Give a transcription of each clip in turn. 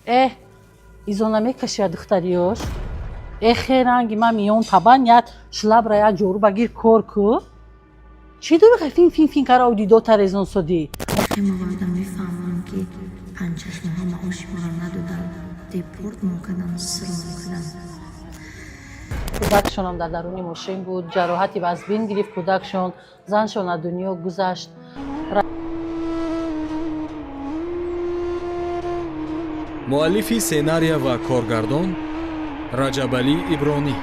Э, изо намекашия духтариёш. Э, херанги ман миён табан як шлабра як ҷору багир кор ку. Чӣ дори фин фин фин кара дидота резон содӣ? Хема ваъда мефаҳмам, ки 5-6 моҳа маоши моро надоданд, депортмон карданд, сирмон карданд. Кӯдакшонам дар даруни мошин буд, ҷароҳати вазбин гирифт кӯдакшон, заншон аз дунё гузашт. Муаллифи сценария ва коргардон Раҷабалӣ Ибронӣ.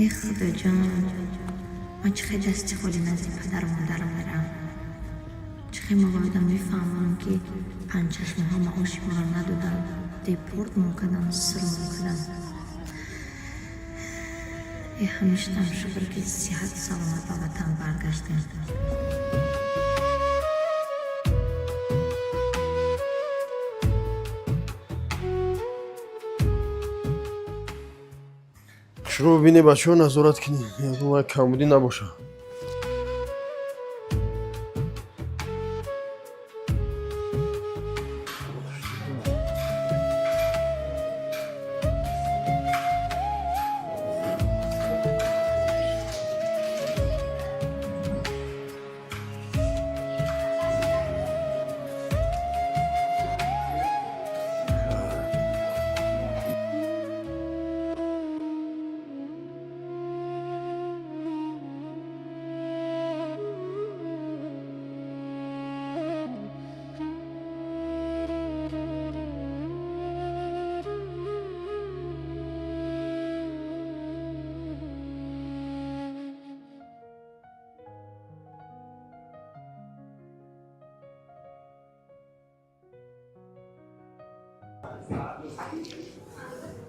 Э, Худоҷон, ман чӣ хел дасти холӣ назди падару модарам мерам? Чӣ хел ма ваъда мефаҳмам, ки 5-6 моҳа маоши моро надоданд, депортмон карданд, сирмон карданд. Э, ҳамештам шукр, ки сиҳату саломат ба ватан баргаштем. Шуро бибине, бачаҳо, назорат кунед, ягон вай камбудӣ набоша.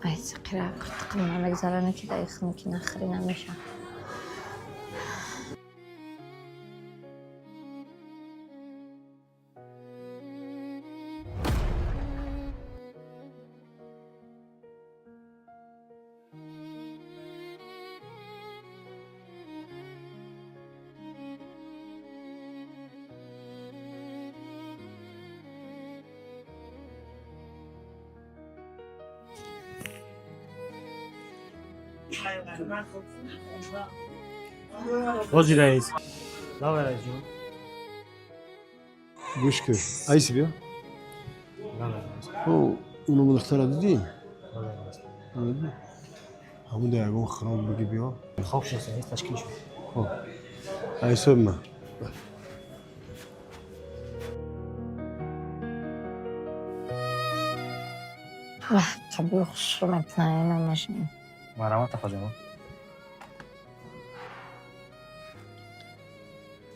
Ай, қира қиртиқим намегзаране, ки дар хунукӣ нахӯрӣ намеша. Ҳоҷи раис. Давай, раисҷон. Гӯш кун, айси, биё. Давай, раис. Уно духтара дидӣ? Давай, раис. Ҳамун да ягон хиром биги, биё. Хоб шуд, раис, ташкил шуд. Айсоби ман. Вах, қабуи хушрӯ мекунад ина машин. Марҳамат, хоҷамо.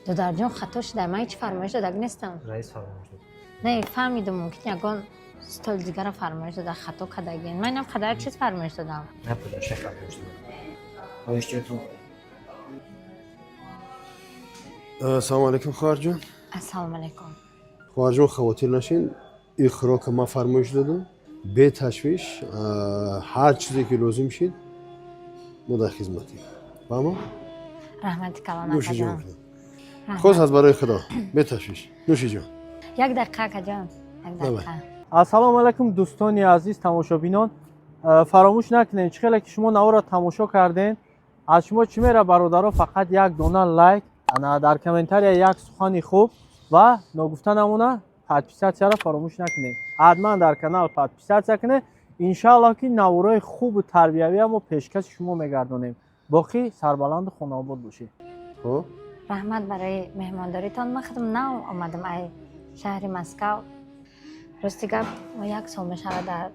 Додарҷон, хато шуда, ман ҳеҷ фармоиш додаг нестам. Раис фармоиш дод. Не, фаҳмидум, мумкин ягон столи дигара фармоиш дода, хато кардагин. Ман инам қадар чиз фармоиш додам. Не, пуҷа, шеф фармоиш дод. Оиштиётун. Ассалому алайкум, хоҳарҷон. Ассалому алайкум. Хоҳарҷон, хавотир нашин, ин хӯрока ман фармоиш додам, беташвиш, ҳар чизе ки лозим шид, мо дар хизматем, фаҳмо? Раҳмати калон, Нӯши ҷон акаҷон. Кунед, хос аз барои худо, беташвиш, нӯши ҷон. Як дақиқа, акаҷон, як Давай. дақиқа. Ассалому алайкум, дӯстони азиз, тамошобинон. Фаромӯш накунед, чӣ хеле ки шумо наворо тамошо кардем, аз шумо чӣ мера, бародаро? Фақат як дона лайк, ана дар комментария як сухани хуб ва ногуфта намона, подписаться ро фаромӯш накунед. Ҳатман дар канал подписаться кунед. Иншааллоҳ, ки наворои хубу тарбиявия мо пешкаши шумо мегардонем. Боқӣ сарбаланду хонаобод бошед. Хоб. Раҳмат барои меҳмондоритон. Ман худам нав омадам ай шаҳри Москав. Рости гап, мо як сол мешавад дар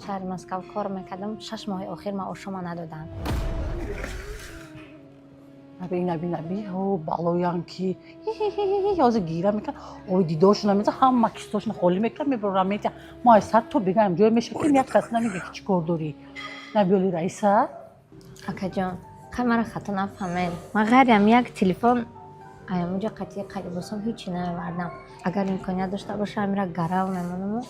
шаҳри Москав кор мекардам, 6 моҳи охир маошома надоданд. Наби, наби, наби, ҳо балоян ки ҳозир гира мекард, ой дидошона меза, ҳама кистошона холӣ мекард, мебарорам, метя. Мо ай сад то бегаем ҷое мешав, ки як кас намега, ки чӣ кор дорӣ. Набиёли раиса. Акаҷон, хай мара хато нафаҳмед, ман ғайриам як телефон аямуҷа қатъи қалибосом ҳечи намевардам. Агар имконият дошта боша, амира гарав мемонаму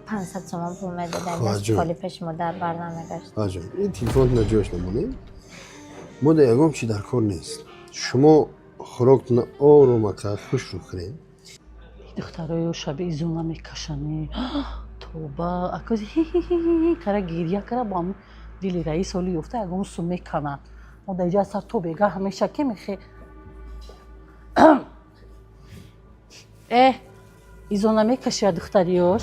500 сомон пул медодам, даст Хоҳарҷон. холи пеши модар бар намегашт. Хоҳарҷон, ин телефонтона ҷояш намонед, мо да ягон чи дар кор нест. Шумо хӯроктона оромака хушрӯ хӯред. Духтарои шаби изо намекашани. Тоба, акази хи кара гирья кара, бо ҳамун дили раис ҳоли ёфта ягон сум меканад. Мо дар иҷа сар то бега ҳамеша ке мехе. Э, изо намекашия духтариёш.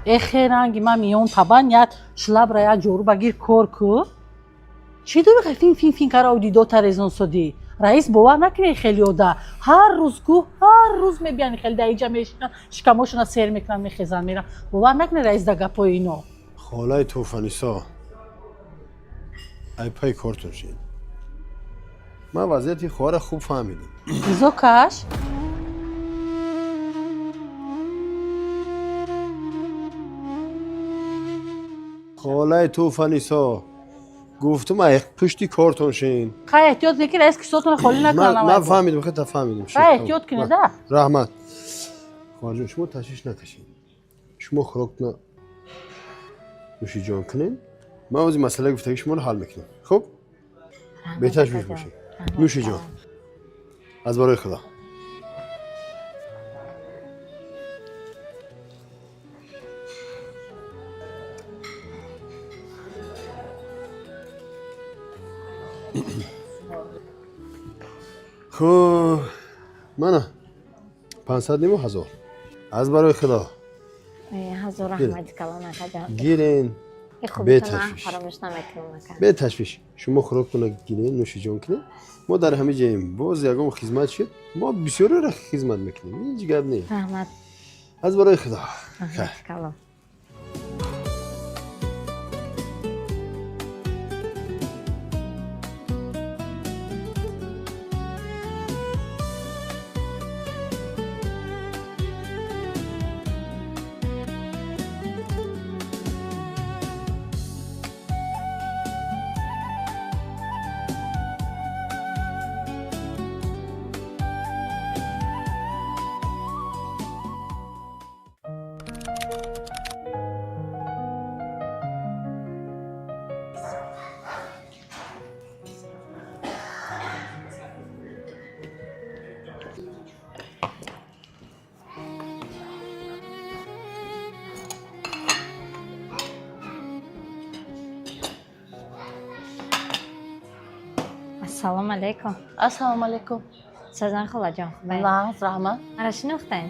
Э, херанги ман миён табан як шлабра як ҷору багир кор ку. Чӣ дори фин фин фин кара дидота резон содӣ? Раис, бовар накунӣ, хеле ода ҳар рӯз ку, ҳар рӯз мебияни, хеле дар иҷа мешинан, шикамошона сер мекунан, мехезан, меран. Бовар накунӣ, раис, да гапои ино. Холаи Тӯфанисо, ай пай кортон шид. Ман вазъияти хоҳара хуб фаҳмидам. Изо каш. Холаи Тӯфанисо, гуфтум, ай пушти кортон шин. Хай, эҳтиёт кунед, ки раис кисотона холӣ накунад. Ман фаҳмидам, хета фаҳмидам. Хай, эҳтиёт кунед, а. Раҳмат, хоҳарҷон. Шумо ташвиш накашед, шумо хӯрокна нӯшиҷон кунед, ман ози масъалаи гуфтагии шуморо ҳал мекунам. Хуб, беташвиш бошед. Нӯшиҷон, аз барои Худо. Хуб, мана 500 ниму 1000, аз барои Худо. Ҳазор раҳмати калон, акаҷон. Гирен. Беташвиш, беташвиш. Шумо хӯрокатона гирен, нӯшиҷон кунед, мо дар ҳама ҷоем. Боз ягон хизмат шуд, мо бисёреро хизмат мекунем, ҳеҷ гап не. Раҳмат. Аз барои Худо. Раҳмати калон. Ассалому алайкум. Ассалому алайкум. Сазан холаҷон, хубай? Лаҳз, раҳмат. Маро шинохтем?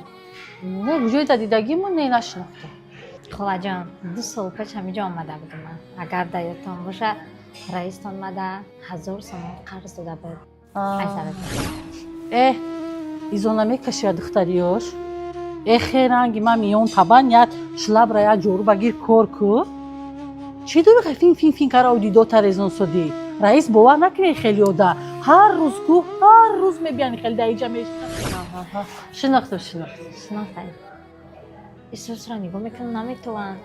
Не, куҷои да дидагимон, не, нашинохтем. Холаҷон, 2 сол пеш ҳамиҷо омада будум ман. Агар дар ёдтон боша, раистон мада 1000 сомон қарз дода буд. Ай саратон. Э, изо намекашия духтариёш. Э, херанги ман миён табан як шлабра як ҷору багир кор ку. Чӣ дори фин фин фин кара дидота резон содӣ? Раис, бовар накунӣ, хеле ода ҳар рӯз ку, ҳар рӯз мебияни, хеле дар иҷа мешинан. Шинохтам, шинохтам. Шинохтем? Исусро нигоҳ мекунам, наметавонам.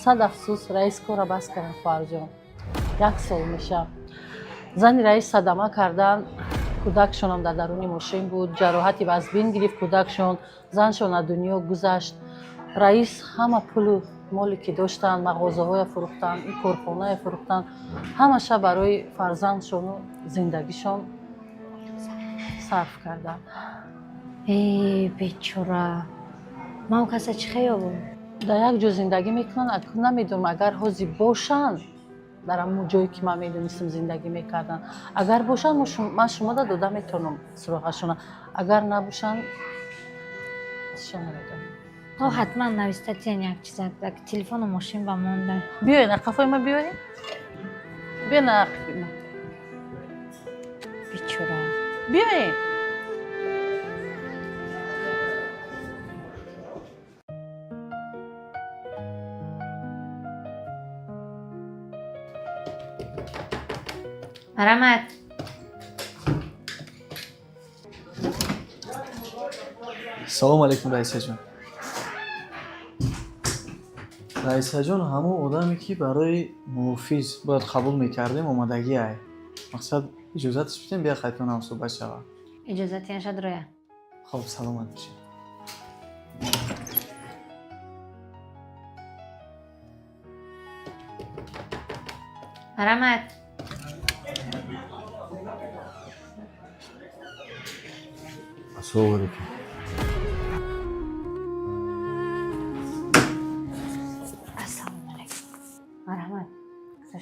Сад афсӯс, раис кора бас кардам, хоҳарҷон. Як сол меша. Зани раис садама кардан, кӯдакшонам дар даруни мошин буд, ҷароҳати вазбин гирифт кӯдакшон, заншон аз дунё гузашт. Раис ҳама пулу моле ки доштанд, мағозаҳоя фурӯхтанд, ин корхонае фурӯхтанд, ҳамаша барои фарзандшону зиндагишон сарф карданд. Э, бечора, ман каса чӣ хеёбум? Дар як ҷо зиндагӣ мекунанд, акун намедонам, агар ҳозир бошанд, дар ҳамон ҷое ки ман медонистам зиндагӣ мекарданд. Агар бошанд, ман шумода дода метавонам суроғашона, агар набошанд, шо намедонам. О, ҳатман нависта тиян як чиза, телефону мошин ба монда. Биёед, қафои ма биёед, биёед ақиби ма. Бечора. Биёед. Марҳамат. Салому алейкум, раисаҷон. Раисаҷон, ҳамон одаме ки барои муҳофиз бояд қабул мекардем, омадагӣ ай. Мақсад, иҷозаташ бидем, бия хайтонам суҳбат шавад. Иҷозат яшад, роя. Хоб, саломат бошед. Марҳамат. Ассалому алайкум.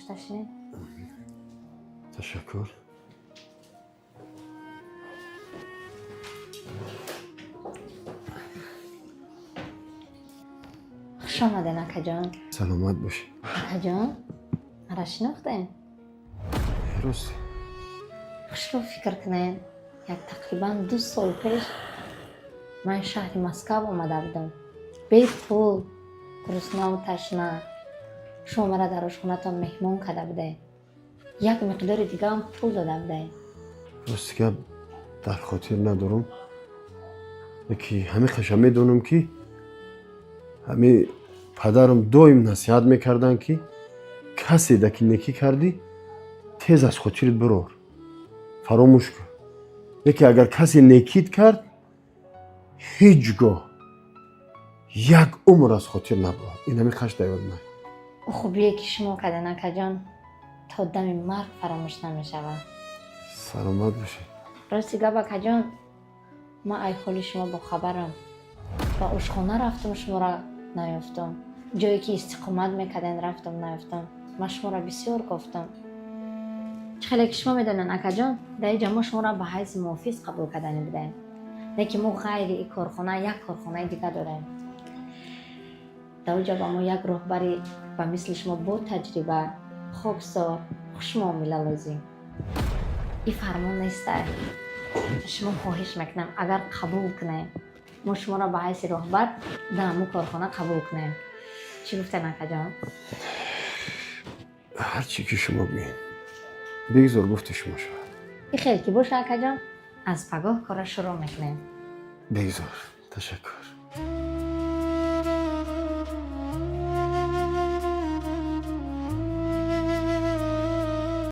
Бардошта шинед. Ташаккур. Хуш омаден, акаҷон. Саломат бошӣ. Акаҷон, маро шинохтем? Рост. Хушрӯ фикр кунед, як тақрибан 2 сол пеш ман шаҳри Москав омада будам, бепул, гуруснаву ташна. Шумо мара дар ошхонатон меҳмон карда будед, як миқдори дигаам пул дода будед. Рости гап, дар хотир надорам, ки ҳамин қаша медонам, ки ҳамин падарам доим насиҳат мекарданд, ки касе да ки некӣ кардӣ, тез аз хотирит бирор, фаромӯш кун, яке агар касе некит кард, ҳеҷ гоҳ як умр аз хотир набурад. Ин ҳамин қаш дар ёд май. Ӯ хубие, ки шумо карден, акаҷон, то дами марг фаромӯш намешавад. Саломат бошед. Рости гап, акаҷон, ман ай ҳоли шумо бохабарам. Ба ошхона рафтам, шуморо наёфтам, ҷое ки истиқомат мекарден рафтам, наёфтам. Ман шуморо бисёр гуфтам. Чӣ хеле ки шумо медонед, акаҷон, дар инҷа мо шуморо ба ҳайси муҳофиз қабул кардани будем, лекин мо ғайри ин корхона як корхонаи дигар дорем. Дар оҷа ба мо як роҳбари ба мисли шумо бо таҷриба, хоксор, хушмуомила лозим. Ин фармон нестай, шумо хоҳиш мекунам, агар қабул кунем, мо шуморо ба ҳайси роҳбар дар ҳамун корхона қабул кунем. Чӣ гуфтен, акаҷон? Ҳар чӣ ки шумо гӯед, бигзор гуфти шумо шавад. И хел ки боша, акаҷон, аз пагоҳ кора шурӯъ мекунем. Бигзор, ташаккур.